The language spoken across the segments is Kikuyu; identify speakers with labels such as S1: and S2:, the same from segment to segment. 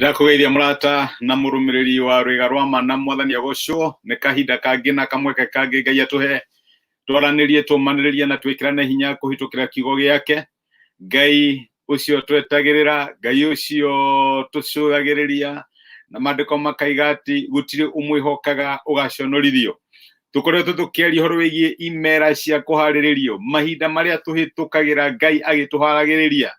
S1: Ndakũgeithia mũrata na mũrũmĩrĩri wa rwĩga rwa ma na mwathani agocwo nĩ kahinda kangĩ na kamweke kangĩ Ngai atũhe twaranĩrie tũmanĩrĩrie na twĩkĩrane hinya kũhĩtũkĩra kiugo gĩake. Ngai ũcio twetagĩrĩra, Ngai ũcio tũcũthagĩrĩria, na maandĩko makaiga atĩ gũtirĩ ũmwĩhokaga ũgaconorithio. Tũkoretwo tũkĩaria ũhoro wĩgiĩ imera cia kũharĩrĩrio, mahinda marĩa tũhĩtũkagĩra Ngai agĩtũharagĩrĩria,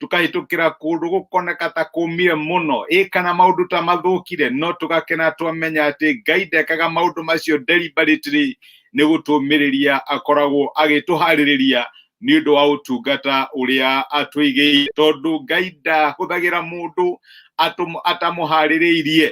S1: tũkahĩtũkĩra kũndũ gũkoneka ta kũmire mũno, ĩ kana maũndũ ta mathũkire, no tũgakena twamenya atĩ Ngai ndekaga maũndũ macio deliberately, nĩ gũtũmĩrĩria akoragwo agĩtũharĩrĩria nĩ ũndũ wa ũtungata ũrĩa atũigĩire, tondũ Ngai ndahũthagĩra mũndũ atamũharĩrĩirie.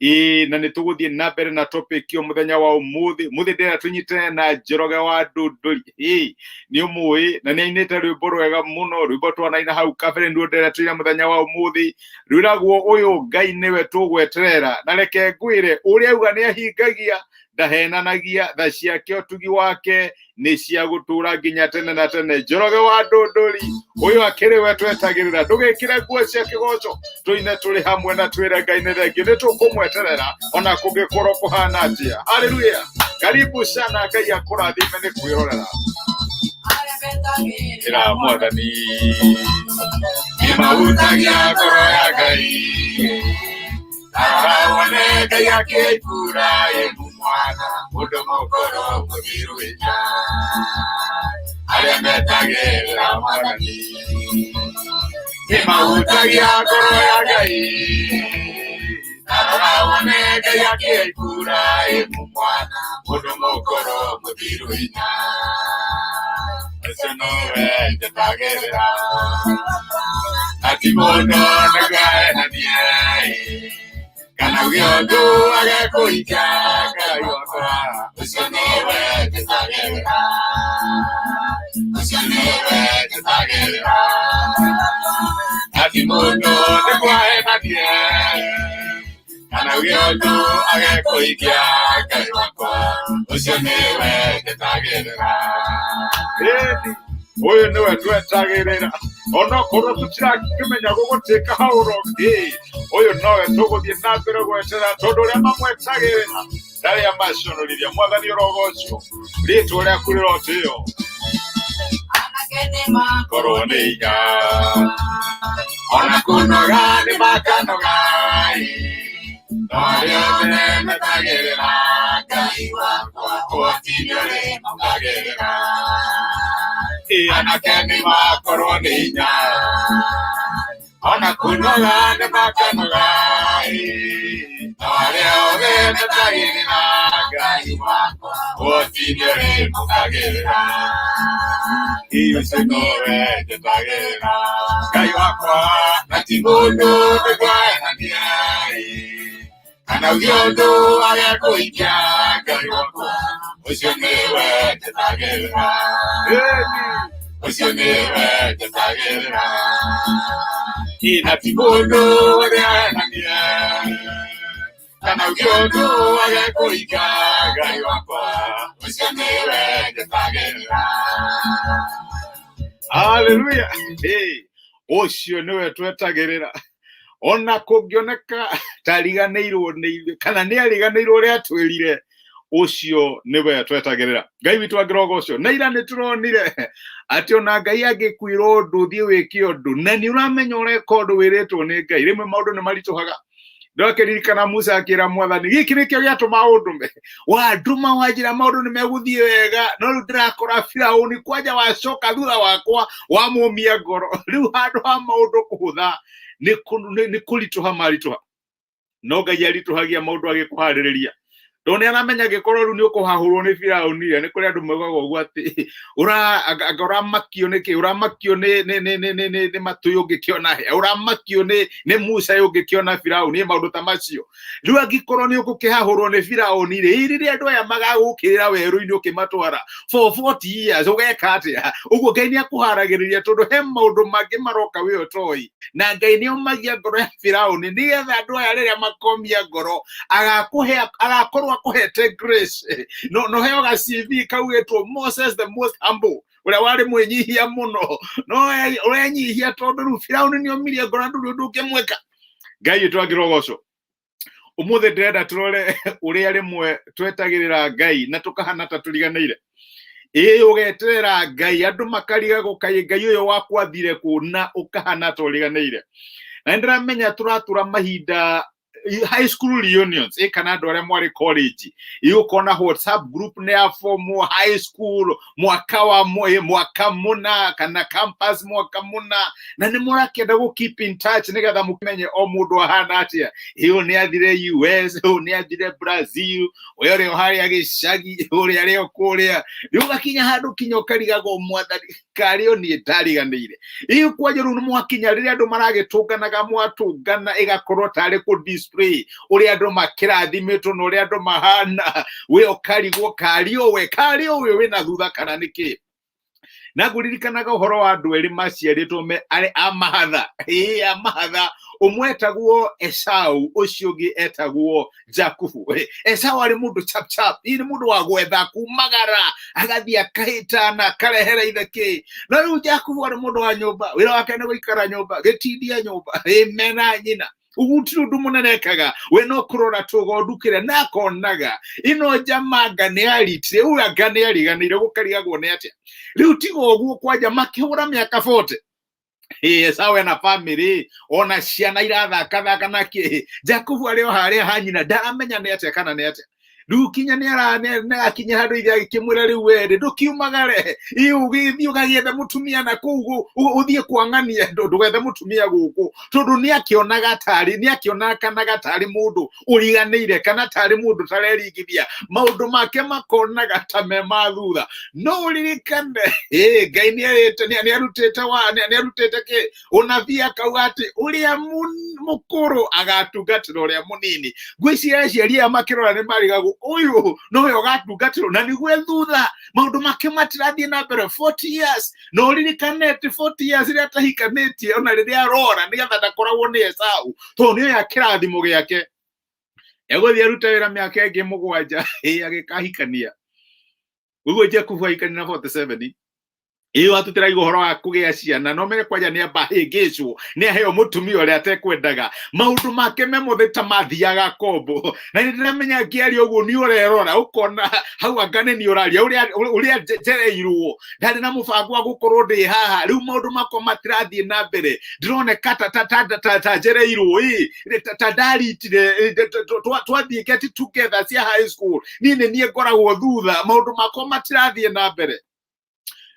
S1: Ĩĩ, na nĩ tũgũthiĩ na mbere na topic ĩyo mũthenya wa ũmũthĩ. Mũthĩ ndĩrenda tũnyitane na Njoroge wa Ndũndũri. Ĩĩ, nĩ ũmũĩ na nĩ ainĩte rwĩmbo rwega mũno, rwĩmbo twanaina hau kabere nĩruo ndĩrenda tũine mũthenya wa ũmũthĩ. Rwĩragwo ũyũ Ngai nĩwe tũgweterera, na reke ngwĩre ũrĩa auga nĩ ahingagia, ndahenanagia, tha ciake ũtugi wake nĩ cia gũtũũra nginya tene na tene. Njoroge wa Ndũndũri ũyũ akĩrĩ we twetagĩrĩra, ndũgĩkĩre nguo cia kĩgoco, tũine tũrĩ hamwe na twĩre Ngai nĩ thengiũ, nĩ tũkũmweterera ona kũngĩkorwo kũhana atĩa. Haleluya, karibu sana, Ngai akũrathime nĩ kwĩrorera. Ĩra mwathani nĩ mahutagia ngoro ya Ngai, Rora wone Ngai akĩmbura ĩmu mwana mũndũ mũkũrũ mũthiru hinya arĩa metagĩrĩra mwathani nĩ mahutagia ngoro ya Ngai. Rora wone Ngai akĩmbura ĩmu mwana mũndũ mũkũrũ mũthiru hinya ũcio nĩwe njetagĩrĩra na ti mũndũ ndakahenanie kana uge ũndũ age kũhingia. Ngai wakwa ũcio nĩwe njetagĩrĩra, ũcio nĩwe njetagĩrĩra na ti mũndũ ndĩkwahenanie kana uge ũndũ age kũhingia. Ngai wakwa ũcio nĩwe njetagĩrĩra. Ĩni, ũyũ nĩwe twetagĩrĩra onokorwo tũtirakĩmenya gũgũtuĩka hau ĩ ũyũ nowe tũgũthiĩ na mbere gwetera tondũ ũrĩa mamwetagĩrĩra ndarĩ amaconorithia. Mwathani ũrogocwo, rĩtwa rĩaku rĩrotĩo.
S2: Anake nĩ makorwo
S1: korwo nĩ hinya ona kũnoga nĩ makanoga ĩ, no arĩa othe metagĩrĩra Ngai wakwa ũhoti nĩ ũrĩmongagĩrĩra. Ĩ, anake nĩ makorwo nĩ hinya ona kũnoga nĩ makanoga ĩ, no arĩa othe metagĩrĩra Ngai wakwa ũhoti nĩ ũrĩmongagĩrĩra. Ĩ, ũcio nowe njetagĩrĩra Ngai wakwa na ti mũndũ ndĩkwahenania ĩ, kana uge ũndũ age kũhingia. Ngai wakwa ũcio nĩwe njetagĩrĩra, ũcio nĩwe njetagĩrĩra. Ĩ, na ti mũndũ ũrĩahenania kana uge ũndũ age kũhingia. Ngai wakwa ũcio nĩwe njetagĩrĩra. Haleluya. Hey, ũcio nĩwe twetagĩrĩra ona kũngĩoneka tariganĩirwo nĩ ithuĩ kana nĩ ariganĩirwo ũrĩa atwĩrire, ũcio nĩwe twetagĩrĩra. Ngai witũ angĩrogocwo. Na ira nĩ tũronire atĩ ona Ngai angĩkwĩra ũndũ ũthiĩ wĩke ũndũ na nĩ ũramenya ũreka ũndũ wĩrĩtwo nĩ Ngai, rĩmwe maũndũ nĩ maritũhaga. Ndakĩririkana Musa akĩra mwathani, gĩkĩ nĩkĩo gĩatũma ũndũme, wandũma wanjĩra maũndũ nĩ megũthiĩ wega, no rĩu ndĩrakora Firaũni kwanja wacoka thutha wakwa wamũmia ngoro. Rĩu handũ ha maũndũ kũhũtha nĩ kũritũha maritũha, no Ngai aritũhagia maũndũ agĩkũharĩrĩria tondũ nĩ aramenya angĩkorwo rĩu nĩ ũkũhahũrwo nĩ Firaũni rĩ, nĩ kũrĩ andũ maugaga ũguo atĩ anga ũramakio nĩ kĩ, ũramakio nĩ matũyũ ũngĩkĩona hĩa, ũramakio nĩ Musa ũngĩkĩona Firaũni, maũndũ ta macio. Rĩu angĩkorwo nĩ ũgũkĩhahũrwo nĩ Firaũni rĩ, ĩ rĩrĩa andũ aya magagũkĩrĩra werũ-inĩ ũkĩmatwara for 40 years ũgeka atĩa? Ũguo Ngai nĩ akũharagĩrĩria tondũ he maũndũ mangĩ maroka we ũtoĩ, na Ngai nĩ omagia ngoro ya Firaũni nĩgetha andũ aya rĩrĩa makomia ngoro agakũhe, agakorwo akũhete grace. No heo ga CV kaugĩtwo Moses the most humble, ũrĩa warĩ mwĩnyihia mũno, no ũrenyihia tondũ rĩu Firaũni nĩ omirie ngoro na ndũrĩ ũndũ ũngĩmwĩka. Ngai witũ angĩrogocwo. Ũmũthĩ ndĩrenda tũrore ũrĩa rĩmwe twetagĩrĩra Ngai na tũkahana ta tũriganĩire. Ĩĩ, ũgeterera Ngai, andũ makarigagwo kaĩ Ngai ũyũ waku athire kũ, na ũkahana ta ũriganĩire. Na nĩndĩramenya tũratũra mahinda high school reunions, ĩ kana andũ arĩa mwarĩ college, ĩ ũkona WhatsApp group nĩ ya form high school mwaka wa mwaka mũna, kana campus mwaka mũna, na nĩ mũrakĩenda gũ keep in touch nĩgetha mũmenye o mũndũ ahana atĩa. Ĩ ũyũ nĩ athire US, ũyũ nĩ athire Brazil, ũyũ ũrĩa harĩa gĩcagi, ũrĩa arĩ o kũrĩa. Rĩu ũgakinya handũ kinya ũkarigagwo, Mwathani, karĩ o niĩ ndariganĩire. Ĩ kwanja rĩu nĩ mwakinya rĩrĩa andũ maragĩtũnganaga, mwatũngana ĩgakorwo tarĩ kũ display ũrĩa andũ makĩrathimĩtwo na ũrĩa andũ mahana. We ũkarigwo karĩ o we, karĩ o we wĩna thutha kana nĩkĩ. Na ngũririkanaga ũhoro wa andũ erĩ maciarĩtwo me arĩ a mahatha, ĩĩ a mahatha. Ũmwe etagwo Esau, ũcio ũngĩ etagwo Jakubu. Esau arĩ mũndũ chap chap, ĩĩ nĩ mũndũ wa gwetha kumagara, agathiĩ akahĩta na akarehera ithe kĩ. No rĩu Jakubu arĩ mũndũ wa nyũmba, wĩra wake nĩ gũikara nyũmba, gĩtindia nyũmba, ĩĩ mena nyina. Gũtirĩ ũndũ mũnene ekaga, we no kũrora tũgondu kĩrĩa na akonaga ĩno njamanga nĩ aritire, ũyũ anga nĩ ariganĩire, gũkarigagwo nĩ atĩa. Rĩu tiga ũguo, kwanja makĩhũra mĩaka 40, Esau ena family, ona ciana irathakathaka na kĩ. Jakubu arĩ o harĩa ha nyina, ndaramenya nĩ atĩa kana nĩ atĩa. Rĩu kinya nĩ akinya handũ ithe agĩkĩmwĩra, rĩu we rĩ ndũkiumagare, ĩ ũgĩthiĩ ũgagĩethe mũtumia na kũu, ũthiĩ kwang'ania, ndũgethe mũtumia gũkũ, tondũ nĩ akĩonaga tarĩ, nĩ akĩonekanaga tarĩ mũndũ ũriganĩire, kana tarĩ mũndũ tareringithia maũndũ make makonaga ta me ma thutha. No ũririkane, ĩ Ngai nĩ arutĩte wa nĩ arutĩte kĩ ũnabii, akauga atĩ ũrĩa mũkũrũ agatungatĩra ũrĩa mũnini. Ngwĩciria aciari aya makĩrora nĩ marigagwo ũyũ nowe ũgatungatĩrwo, na nĩguo thutha maũndũ make matirathiĩ na mbere 40 years. Na ũririkane atĩ 40 years rĩrĩa atahikanĩtie, ona rĩrĩa arora nĩgetha ndakoragwo nĩ Esau, tondũ nĩoya kĩrathimo gĩake, egũthiĩ arute wĩra mĩaka ĩngĩ 7, ĩ agĩkahikania. Ũguo Jakubu ahikania na 47. Ĩyo atutĩraigua ũhoro wa kũgĩa ciana, no menye kwanja nĩ amba hĩngĩcwo, nĩ aheo mũtumia ũrĩa atekwendaga. Maũndũ make me mothe ta mathiaga kombo. Na nĩ ndĩramenya ngĩaria ũguo nĩ ũrerora ũkona hau anga nĩ niĩ ũraria, ũrĩa njereirwo, ndarĩ na mũbango wa gũkorwo ndĩ haha. Rĩu maũndũ makwa matirathiĩ na mbere, ndĩroneka ta njereirwo, ĩ ta ndaritire twathiĩ get together cia high school, niĩ nĩ niĩ ngoragwo thutha, maũndũ makwa matirathiĩ na mbere.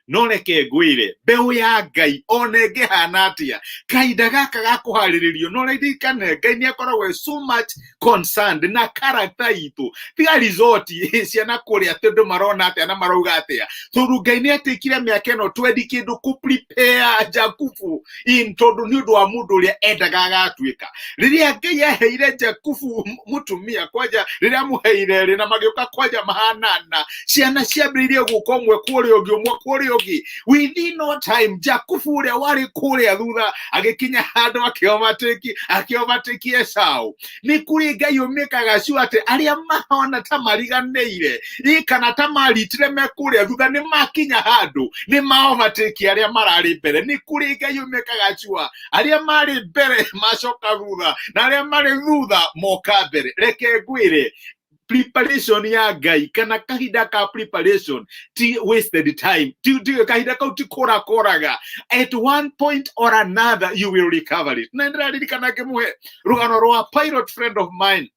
S1: No reke ngwĩre, mbeũ ya Ngai ona ĩngĩhana atĩa, kahinda gaka ga kũharĩrĩrio, no ririkane Ngai nĩ akoragwo so much concerned na character itũ, tiga result ciana kũrĩa atĩ andũ marona atĩa na marauga atĩa, tondũ Ngai nĩ atĩkire mĩaka ĩno twendi kĩndũ kũ prepare Jakubu in, tondũ nĩ ũndũ wa mũndũ ũrĩa endaga agatuĩka. Rĩrĩa Ngai aheire Jakubu mũtumia, kwanja rĩrĩa amũheire rĩ, na magĩũka kwanja mahanana, ciana ciambĩrĩirie gũka ũmwe kũrĩa ũngĩ, ũmwe kũrĩa ũngĩ. Within no time, Jakubu ũrĩa warĩ kũrĩa thutha agĩkinya handũ akĩovatĩki Esau. Nĩ kũrĩ Ngai ũmĩkaga cio atĩ arĩa mahana ta mariganĩire, ĩ kana ta maritire me kũrĩa thutha, nĩ makinya handũ nĩ maovatĩki arĩa mararĩ mbere. Nĩ kũrĩ Ngai ũmĩkaga cua arĩa marĩ mbere macoka thutha, na arĩa marĩ thutha moka mbere. Reke ngwĩre, preparation ya Ngai kana kahinda ka preparation ti wasted time, ti kahinda kau ti kũra koraga. At one point or another you will recover it. Na ndĩraririkana ngĩmũhe rũgano rwa pilot friend of mine,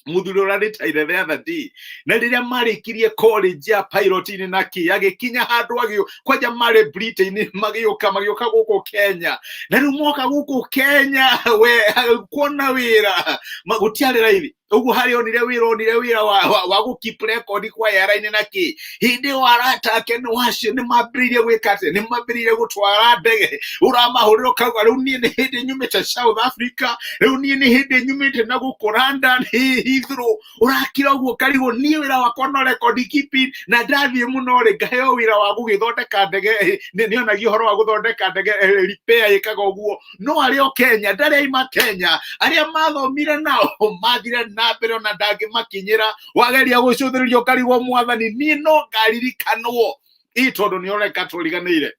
S1: mũthuri ũrarĩtaire the other day, na rĩrĩa marĩkirie college ya pilot-inĩ na kĩ, agĩkinya handũ agĩ kwanja marĩ Britain, magĩũka gũkũ Kenya. Na rĩu moka gũkũ Kenya, we kuona wĩra gũtiarĩ raithi ũguo. Harĩa onire wĩra wa gũ keep record kwa airline na kĩ. Hĩndĩ ĩyo arata ake nĩ wacio nĩ mambĩrĩirie gwĩka atĩa? Nĩ mambĩrĩirie gũtwara ndege. Ũramahũrĩra ũkauga, rĩu niĩ nĩ hĩndĩ nyumĩte South Africa, rĩu niĩ nĩ hĩndĩ nyumĩte na gũkũ London, Heathrow. Ũrakira ũguo ũkarigwo, niĩ wĩra wakwa no record keeping, na ndathiĩ mũno rĩ, ngaheo wĩra wa gũgĩthondeka ndege. Nĩonagia ũhoro wa gũthondeka ndege, repair ĩkaga ũguo, no arĩ o Kenya, ndarĩ aima Kenya. Arĩa mathomire nao mathire na mbere, ona ndangĩmakinyĩra. Wageria gũcũthĩrĩria ũkarigwo, Mwathani, niĩ no ngaririkanwo ĩ, tondũ nĩ ũreka tũriganĩire.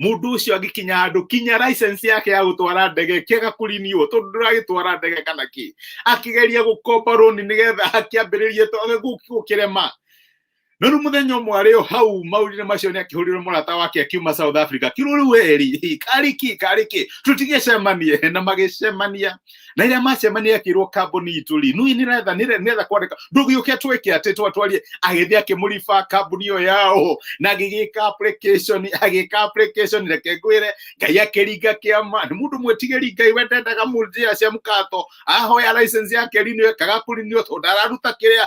S1: Mundu ucio agikinya andu kinya license yake ya gutwara ndege kiaga kurinio tondu nduragitwara ndege kana ki, akigeria gukomba roni nigetha akiambiririe gukirema. No rĩu mũthenya ũmwe arĩ o hau maũndũ-inĩ macio nĩ akĩhũrĩrwo mũrata wake akiuma South Africa, kirwo rĩu eri kariki kariki tutigĩcemanie, na magĩcemania. Na rĩrĩa macemania akĩrwo kambuni itũ rĩ nui nĩretha nĩretha kwandĩka ndũgĩũke twĩke atĩ twatwarie. Agĩthiĩ akĩmũriba kambuni ĩyo yao na agĩgĩka application, agĩka application. Reke ngwĩre, Ngai akĩringa kĩama. Nĩ mũndũ mwĩtigĩri Ngai wendendaga njĩra cia mũkato, ahoya license yake rinio ĩkaga kũrinio tondũ ndararuta kĩrĩa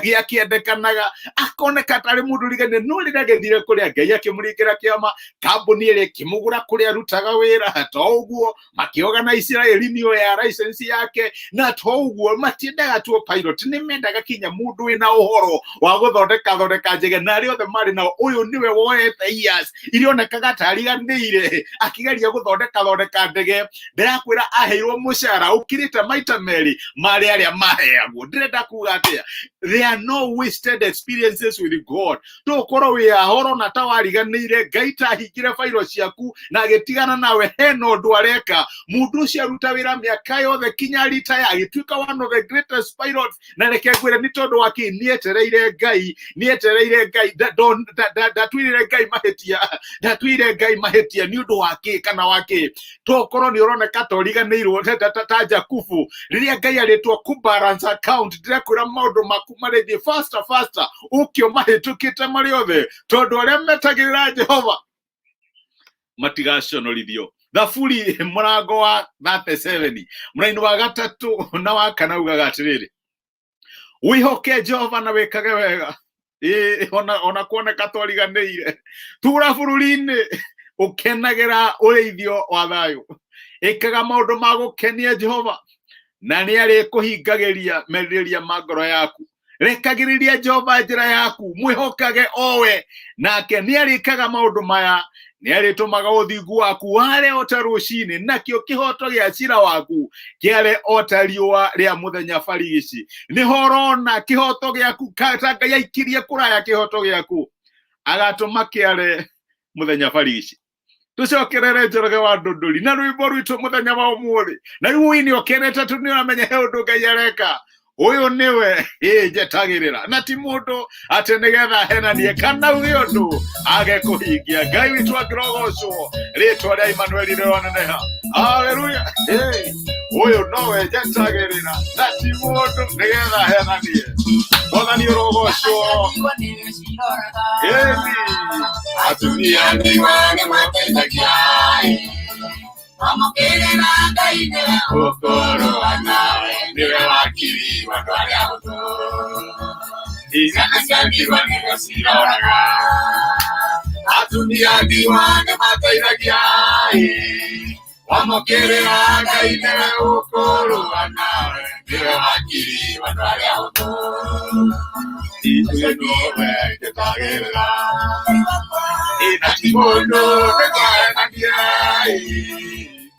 S1: gĩakĩendekanaga, akoneka tarĩ mũndũ rigane. No rĩrĩa agĩthire kũrĩa Ngai akĩmũringĩra kĩama, kambuni ĩrĩa ĩkĩmũgũra kũrĩa arutaga wĩra. To ũguo makĩorganize renewal ya license yake, na to ũguo matiendaga tu pilot, nĩ mendaga kinya mũndũ wĩna ũhoro wa gũthondeka thondeka njege, na arĩa othe marĩ nao ũyũ nĩwe woete years irionekaga ta ariganĩire akĩgeria gũthondeka thondeka ndege. Ndĩrakwĩra aheirwo mũcara ũkĩrĩte maita merĩ marĩa arĩa maheagwo. Ndĩrenda kuga atĩa? There are no wasted experiences with God. Tũkorwo wĩ ahoro na ta wariganĩire, Ngai ta ahingire bairo ciaku na agĩtigana nawe, hena ũndũ areka. Mũndũ ũcio aruta wĩra mĩaka yothe kinya ritaya, agĩtuĩka one of the greatest pilots. Na reke ngwĩre nĩ tondũ wa kĩ? Nĩetereire Ngai, nĩetereire Ngai, ndatuire Ngai mahĩtia, ndatuire Ngai mahĩtia nĩ ũndũ wa kĩ kana wa kĩ. Tokorwo nĩ ũroneka ta ũriganĩirwo ta Jakubu rĩrĩa Ngai arĩtwo ku balance account. Ndĩrakwĩra maũndũ maku marĩthiĩ faster faster ũkĩo mahĩtũkĩte marĩ othe, tondũ arĩa metagĩrĩra Jehova matigaconorithio. Thaburi mũrango wa 37 mũraini wa gatatũ na wa kana ugaga atĩrĩrĩ, wĩhoke Jehova na wĩkage wega. Ĩĩ, ona kuoneka twariganĩire, tura bũrũri-inĩ ũkenagĩra ũrĩithio wa thayũ, ĩkaga maũndũ ma gũkenia Jehova na nĩ arĩkũhingagĩria merirĩria ma ngoro yaku. Rekagĩrĩria Jehova njĩra yaku, mwĩhokage owe, nake nĩ arĩkaga maũndũ maya. Nĩ arĩtũmaga ũthingu waku ware o ta rũcinĩ, nakĩo kĩhoto gĩa cira waku kĩare o ta riũa rĩa mũthenya barigici. Nĩho ũrona kĩhoto gĩaku ta Ngai aikirie kũraya kĩhoto gĩaku, agatũma kĩare mũthenya barigici. Tucokerere Njoroge wa Ndũndũri na rwĩmbo rwitũ mũthenya wa ũmũthĩ. Na rĩu ũini ũkenete tu nĩ ũramenya he ũndũ Ngai areka. Ũyũ nĩwe ĩ njetagĩrĩra, na ti mũndũ atĩ nĩgetha henanie kana uge ũndũ age kũhingia. Ngai witũ angĩrogocwo, rĩtwa rĩa Emmanuel rĩroneneha. Haleluya! Ũyũ nowe njetagĩrĩra na ti mũndũ nĩgetha henanie. Mwathani ũrogocwo. Ĩni atumia
S2: ndigwa nĩ mateithagia, Amũkĩrĩra Ngai nĩwe ũkũrũa nawe, nĩwe wakiri wa andũ arĩa ahũthũ. Ciana cia ndigwa nĩwe ciroraga, atumia ndigwa nĩ mateithagia, Wamũkĩrĩra Ngai nĩwe ũkũrũa nawe, nĩwe wakiri wa andũ arĩa ahũthũ.
S1: Ithuĩ nowe njetagĩrĩra
S2: na ti mũndũ nĩkwahenania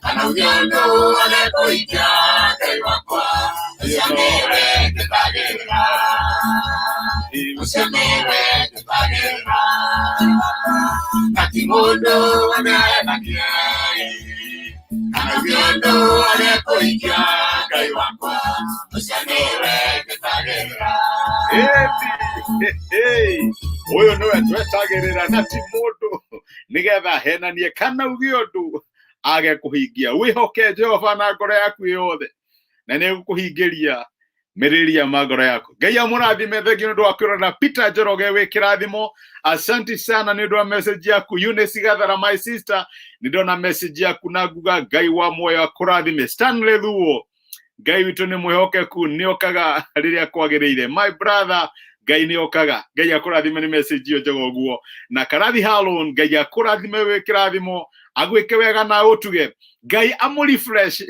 S2: kana uge ũndũ age kũhingia. Ngai wakwa, ũcio nĩwe njetagĩrĩra, ũcio nĩwe njetagĩrĩra, na ti mũndũ nĩahenania kana uge ũndũ age kũhingia. Ngai wakwa, ũcio nĩwe njetagĩrĩra.
S1: Ũyũ nĩwe twetagĩrĩra na ti mũndũ nĩgetha henanie kana uge ũndũ age kũhingia. Wĩhoke Jehova na ngoro yaku yothe na nĩ egũkũhingĩria mĩrĩria ma ngoro yaku. Ngai amũrathime. Thengiũ nĩ ũndũ wa kwĩrorera. Peter Njoroge, wĩ kĩrathimo, asanti sana nĩ ũndũ wa message yaku. Eunice Gathara, my sister, nĩ ndona message yaku na nguga Ngai wa muoyo akũrathime. Stanley Thuo, Ngai witũ nĩ mwĩhokeku, nĩ okaga rĩrĩa kwagĩrĩire. My brother, Ngai nĩ okaga. Ngai akũrathime nĩ message ĩyo njega ũguo. Na Karathi Harlon, Ngai akũrathime, wĩ kĩrathimo, agwĩke wega na ũtuge. Ngai amũrefresh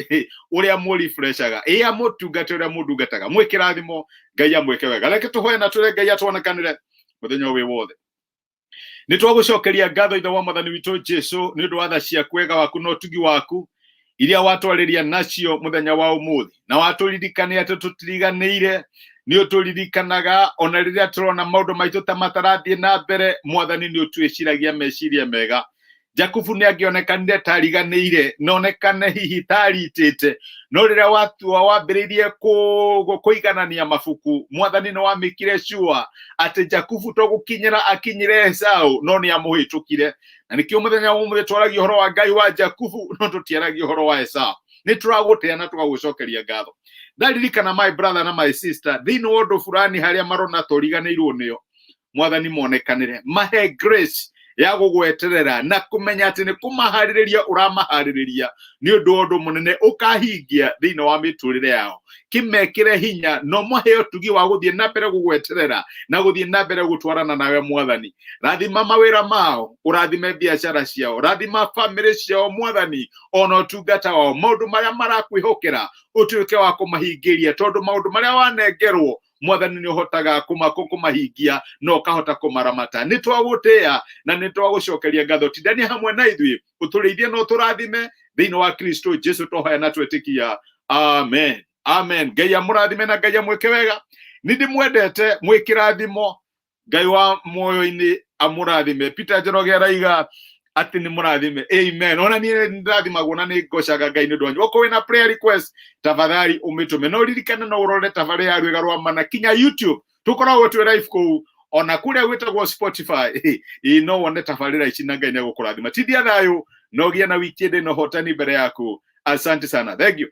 S1: ũrĩa mũrefreshaga, ĩ amũtungate ũrĩa mũndungataga. Mwĩ kĩrathimo, Ngai amwĩke wega. Reke tũhoe na tũre Ngai atwonekanĩre mũthenya ũyũ wĩ wothe. Nĩ twagũcokeria ngatho, Ithe wa Mwathani witũ Jesu, nĩ ũndũ wa tha ciaku, wega waku na ũtugi waku iria watwarĩria nacio mũthenya wa ũmũthĩ, na watũririkania atĩ tũtiriganĩire, nĩ ũtũririkanaga ona rĩrĩa tũrona maũndũ maitũ ta matarathiĩ na mbere. Mwathani, nĩ ũtwĩciragia meciria mega. Jakubu nĩ angĩonekanire ta ariganĩire na onekane hihi ta aritĩte, no rĩrĩa watua wambĩrĩirie kũiganania mabuku, mwathani nĩ wamĩkire sure atĩ Jakubu to gũkinyĩra akinyire Esau, no nĩ amũhĩtũkire. Na nĩkĩo mũthenya wa ũmũthĩ twaragia ũhoro wa Ngai wa Jakubu, no tũtiaragia ũhoro wa Esau. Nĩ tũragũtĩa na tũgagũcokeria ngatho. Ndaririkana my brother na my sister thĩinĩ wa ũndũ fulani harĩa marona tũriganĩirwo nĩo, mwathani monekanĩre, mahe grace ya gũgweterera na kũmenya atĩ nĩ kũmaharĩrĩria ũramaharĩrĩria nĩ ũndũ wa ũndũ mũnene ũkahingia thĩinĩ wa mĩtũrĩre yao. Kĩmekĩre hinya na ũmahe ũtugi wa gũthiĩ na mbere gũgweterera na gũthiĩ na mbere gũtwarana nawe mwathani. Rathima mawĩra mao, ũrathime biacara ciao, rathima bamĩrĩ ciao mwathani, ona ũtungata wao, maũndũ marĩa marakwĩhokera ũtuĩke wa kũmahingĩria, tondũ maũndũ marĩa wanengerwo mwathani nĩ ũhotaga kũmahingia na ũkahota kũmaramata. Nĩ twagũtĩa na nĩ twagũcokeria ngatho. Tindania hamwe na ithuĩ, ũtũrĩithie na ũtũrathime thĩinĩ wa Kristo Jesu twahoya na twetĩkia, amen, amen. Ngai amũrathime na Ngai amwĩke wega. Nĩ ndĩmwendete, mwĩkĩrathimo. Ngai wa muoyo-inĩ amũrathime. Peter Njoroge araiga atĩ nĩ mũrathime, amen. Ona niĩ nĩ ndĩrathimagwo na nĩ ngocaga Ngai nĩ ũndũ wanyu. Okorwo wĩna prayer request, tafadhali ũmĩtũme. No ririkane no ũrore tabarĩra ya Rwĩga rwa Mana kinya YouTube, tũkoragwo twĩ live kũu, ona kũrĩa gwĩtagwo Spotify. Ĩ no wone tabarĩra ici na Ngai nĩ egũkũrathima. Tindia thayũ na ũgĩe na wikendi na ũhotani mbere yaku. Asante sana, thank you.